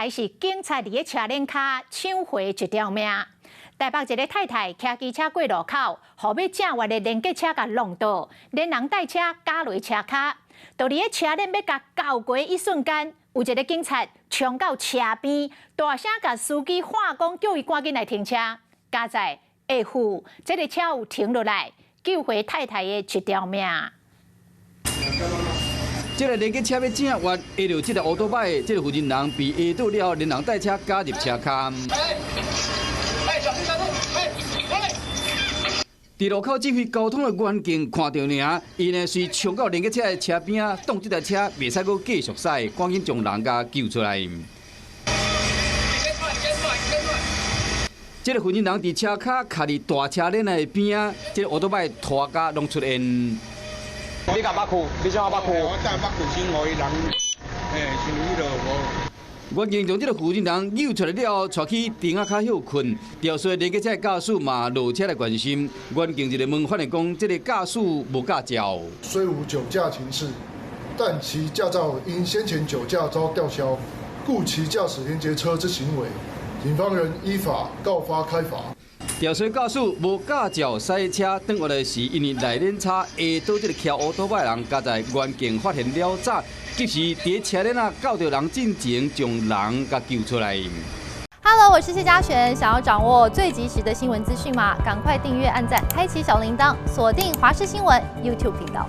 來是警察佇咧車鏈跤搶回一條命。台北一个太太騎機車過路口，予欲正彎的連結車共挵倒，連人帶車軋落車跤。就佇咧車鏈欲共鉤過一瞬間，有一个警察衝到車邊，大聲共司機喊講，叫伊趕緊來停車。佳哉會赴，這个車有停落來，救回太太的一條命。這个連結車欲正彎，壓著這个烏多擺，這个負責人被壓倒了，連人帶車軋入車跤。小心小心！哎，哎！佇路口指揮交通的員警看著爾，伊呢隨衝到連結車的車邊仔，擋這台車袂使閣繼續駛，趕緊將人共救出來。你先出來，你先出來，你先出來。這个負責人佇車跤卡佇大車鏈的邊仔，這个烏多擺拖甲攏出煙。你敢捌去？你想捌去？我等捌去先，予伊人，嘿，像彼落無。員警將這个負責人救出來了後，帶去亭仔跤歇睏。肇事連結車的駕駛嘛落車來關心。員警一个問，發現講這个駕駛無駕照。雖無酒駕情事，但其駕照因先前酒駕遭吊銷，故其駕駛連結車之行為，警方仍依法告發開罰。肇事駕駛無駕照駛車，轉彎來時，因為內輪差壓倒這个騎烏多擺人，佳哉員警發現了早，及時佇車鏈仔到著人進前，將人共救出來。 Hello，我是謝嘉璇，想要掌握最及時的新聞資訊嗎？趕快訂閱、按讚、開啟小鈴鐺，鎖定華視新聞 YouTube 頻道。